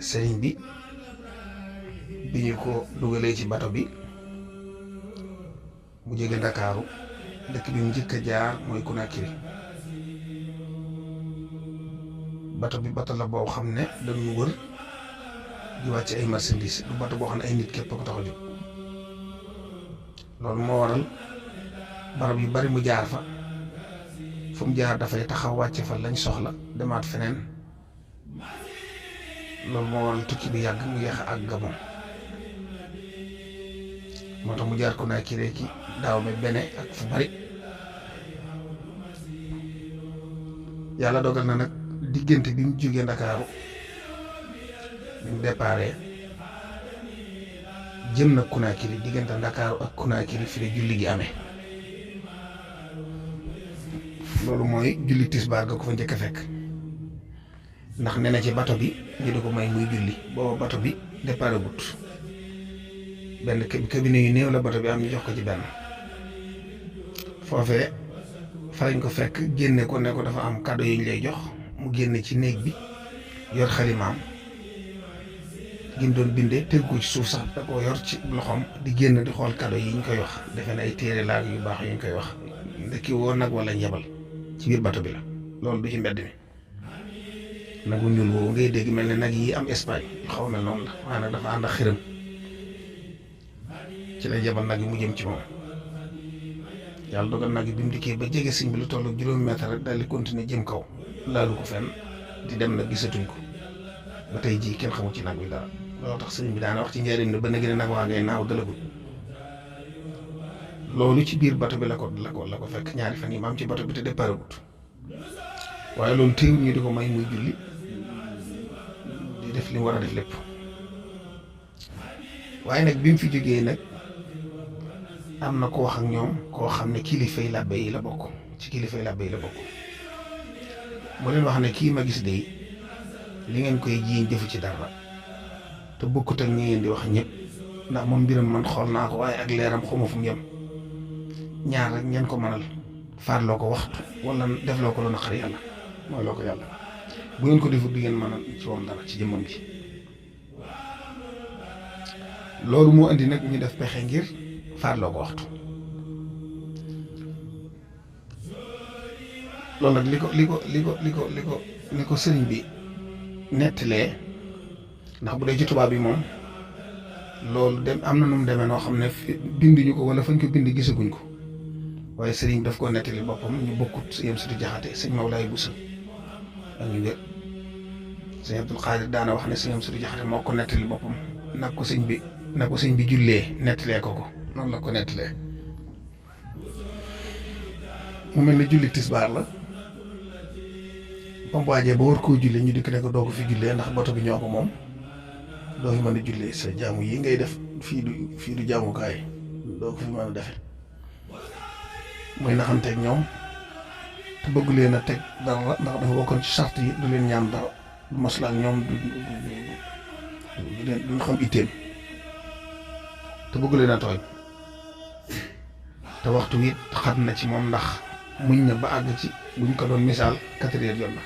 sëriñ bi bi ñu ko dugalee ci bato bi mu jóge Ndakaaru dëkk bi mu njëkk a jaar mooy Conakry. bato bi bato la boo xam ne dañu wër di wàcc ay marchandises du bato boo xam ne ay nit képp ko tax a jóg. loolu moo waral barab yu bari mu jaar fa fu mu jaar dafay taxaw wàcce fa lañ soxla demaat feneen. loolu moo waral tukki bi yàgg mu yéex ak Gabon moo tax mu jaar Conakry ki daaw me bene ak fu bari. yàlla dogal na nag diggante bi mu jógee Ndakaaru bi mu déparé jëm na Conakry diggante Ndakaaru ak Conakry fi la julli gi amee. loolu mooy julli tisbaar ga ko fa njëkk a fekk ndax nee na ci bato bi ñu di ko may muy julli booba bato bi déparé gut benn cabinet yu néew la bato bi am ñu jox ko ci benn. foofee fa lañ ko fekk génne ko ne ko dafa am cadeau yu ñu lay jox mu génne ci néeg bi yor xalimaam gi mu doon bindee teg ko ci suuf sax da ko yor ci loxoom di génn di xool cadeau yi ñu koy wax defe na ay téere laag yu baax yu ñu koy wax ndekki woo nag wala njabal ci biir bato bi la. loolu du ci mbedd mi nagu ñuul woowu ngay dégg mel ne nag yi am Espagne yu xaw mel noonu la waaye nag dafa ànd ak xiram ci lay jabal nag yi mu jëm ci moom. yàlla dogal nag yi bi mu dikkee ba jege sëñ bi lu toll juróomi mètre rek daal di continuer jëm kaw laalu ko fenn di dem nag gisatuñ ko ba tey jii kenn xamul ci nag bi dara. loolu tax sëñ bi daana wax ci njëriñ ne ba na gën a nag waa ngay naaw dalagul. loolu ci biir bato bi la ko fekk ñaari fan yi ma am ci bato bi te départ gut waaye loolu téewul ñu di ko may muy julli di def li mu war a def lépp. waaye nag bi mu fi jógee nag am na ko wax ak ñoom koo xam ne kilifay làbbe yi la bokk ci kilifay làbbe yi la bokk mu leen wax ne kii ma gis de li ngeen koy jiiñ defu ci dara te bokkut ak ñi ngeen di wax ñëpp ndax moom mbiram man xool naa ko waaye ak leeram xawma fu mu yem. ñaar rek ngeen ko mënal faarloo ko waxtu wala defloo ko lu naqari yàlla mooy loo ko yàlla bu ngeen ko defut di ngeen mënal ci moom dara ci jëmmam ji. loolu moo indi nag ñu def pexe ngir faarloo ko waxtu. loolu nag li ko sëriñ bi nettalee ndax bu dee ci tubaab bi moom loolu dem am na nu mu demee noo xam ne binduñu ko wala fañ ko bind gisaguñ ko waaye sëriñ daf ko nettali boppam ñu bokkut sëñ Amsatu Jaxate sëñ Mawlaay Buso ak ñu wér sëñ Abdul Xaadir daana wax ne sëñ Amsatu Jaxate moo ko nettali boppam nag ko sëñ bi jullee nettalee ko noonu la ko nettalee. mu mel ne julli tisbaar la ba mu waajee ba war koo jullee ñu dikk ne ko doo ko fi jullee ndax bato bi ñoo ko moom doo fi mën a jullee sa jaamu yi ngay def fii du jaamukaay doo ko fi mën a defe muy naxanteeg ñoom te bëgg leen a teg dara ndax dafa bokkoon ci sart yi du leen ñaan dara du masla ak ñoom duñ xam itteem te bëgg leen a tooñ te waxtu wi xat na ci moom ndax muñ na ba àgg ci buñ ko doon misaal 4 heures jot na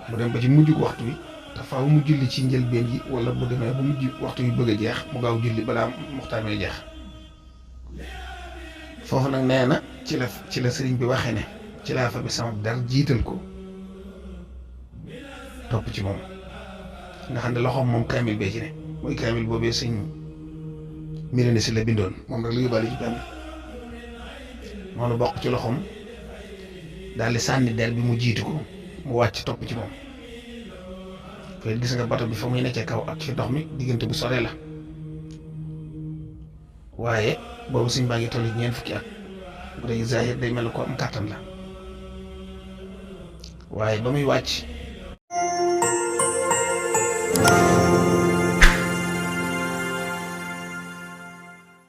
mu dem ba ci mujj waxtu wi te faaw mu julli ci njëlbeen yi wala bu demee ba mujj waxtu wi bëgg a jeex mu gaaw julli balaa muxtaar may jeex. foofu nag nee na ci la sëriñ bi waxee ne ci laa fa bi sama dar jiital ko topp ci moom nga xam ne loxoom moom kaamil bee ci ne mooy kaamil boobee sëñ Mirina si la bindoon moom rek la yóbbaale ci kaamil moo la bokk ci loxoom daal di sànni der bi mu jiitu ko mu wàcc topp ci moom fay gis nga bato bi fa muy nekkee kaw ak ci ndox mi diggante bu sore la waaye boobu sëñ baa ngi toll ñeent fukki at bu dee zahir day mel ko am kàttan la waaye ba muy wàcc